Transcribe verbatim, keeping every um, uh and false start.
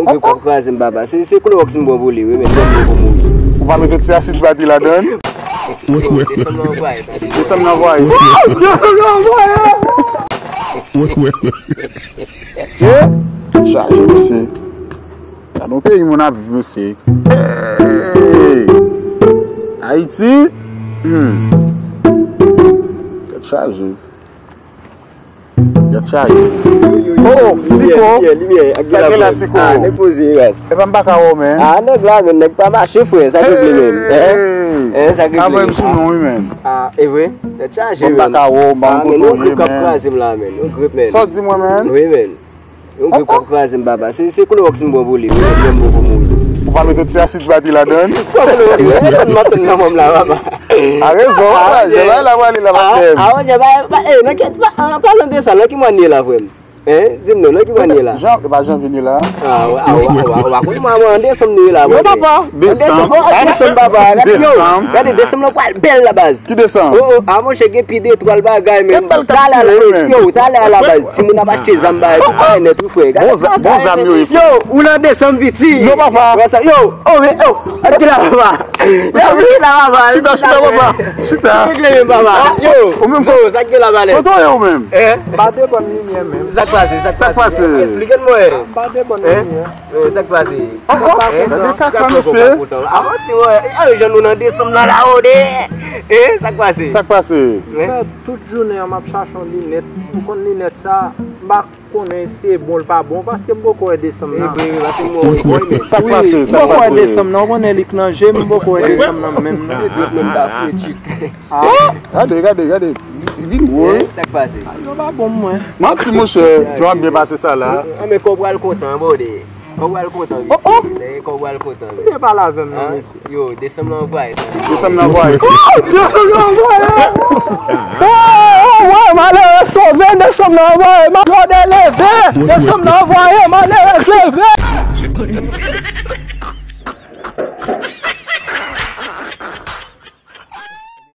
Yon grip k ap kraze m, papa. Se, se klowòks m pran pou li, wi, men, tèlman pou mouri. Ou pa mete ti asid bati ladan l? Desanm nan anvwaye, tande. Desanm nan anvwaye. Desanm nan anvwaye. Mesye, tèt chaje, mesye. Gade yon peyi moun ap viv, mesye. Hey! Ayiti? Hmm. Tèt chaje. Tèt chaje. Oh, oh, Siko. Limyè, limyè, ak sa gen la, Siko? Ah, nèg poze, ras. Epa m pa ka wè w, men. Ah, nèg la, men, nèg pa mache, frè. Sa k regle, men? Hein? Hein, sa k regle? Avè m sou non, wi, men. Ah, e vre? Tèt chaje, men. M pa ka wè w, m pa konn kote w ye, men. Yon grip k ap kraze m la, men. Yon grip, men. Sa w di mwen, men? Wi, men. Yon grip k ap kraze m, papa. Se, se klowòks m pran pou li, wi, tèlman pou mouri. Ou pa mete ti asid bati ladan l? Kwa klowòks, e tann m ap tann nan manm la, papa. A rezon, papa. Jan bagay la prale la, pa tèm. Ah, ok, ba, ba, eh, nan ki, ba, an palan de sa, nan ki mwa n ye la, frè m? Hein? Di m non, nan ki mwa n ye la? Jan, e pa janvye n ye la? Ah, w, ah, w, w, w, w pa konn mwa, mwa, an desanm n ye la, brother. Non, papa. Desanm. Oh, an desanm, papa. Gade, yo, gade, desanm lan pral bèl la, baz. Ki desanm? Oh, oh, ah, monchè, gen pi de etwal bagay, men. Gen bèl kap tire, wi, men. Yo, talè a la, baz. Timoun ap achte zam, bagay, tout bagay nèt, wi, frè. Bon zam yo ye, frè. Yo, ou nan desanm, piti. Non, papa. Yo, oh, men, oh, gade la, papa. Yo, chita la, papa. Chita, chita, papa. Chita. Regle men, papa. Yo, ou menm, sa k gen la, valè? Kote w ye, ou menm? Eh? M pa depann limyè menm. Sa k pase, sa k pase? Esplike m, mwen. M pa depann limyè. Eh, sa k pase? Oh, oh, gade kaka, mesye. Avanse, wè. Eh, jan nou nan desanm nan la, oh, de. Eh, sa k pase? Sa k pase? Fè tout jounen an, m ap chache yon linèt. Ou konn linèt sa, m pa konnen si se bon l pa bon, paske m poko wè desanm nan. E vre, wi, paske m wè, wi, men. Sa k pase, sa k pase? M poko wè desanm nan, ou konnen li k nan je m, m poko wè desanm nan menm, non. Li dwèt menm ta fretchik. Ah, gade, gade, gade. Vin, vin, woy. Sa k pase? Ah, yo pa bon mwen. Manti, monchè. Jan w ap byen pase sa la. Ah, men kò w pral kontan, brother. Kò w pral kontan, vit. Oh, oh. Kò w pral kontan, vit. Byen pale avè m, non, mesye. Yo, desanm nan anvwaye. Desanm nan anvwaye. Oh, desanm nan anvwaye. Oh, oh, oh, malere sove, desanm nan anvwaye. Malere leve, desanm nan anvwaye, malere leve.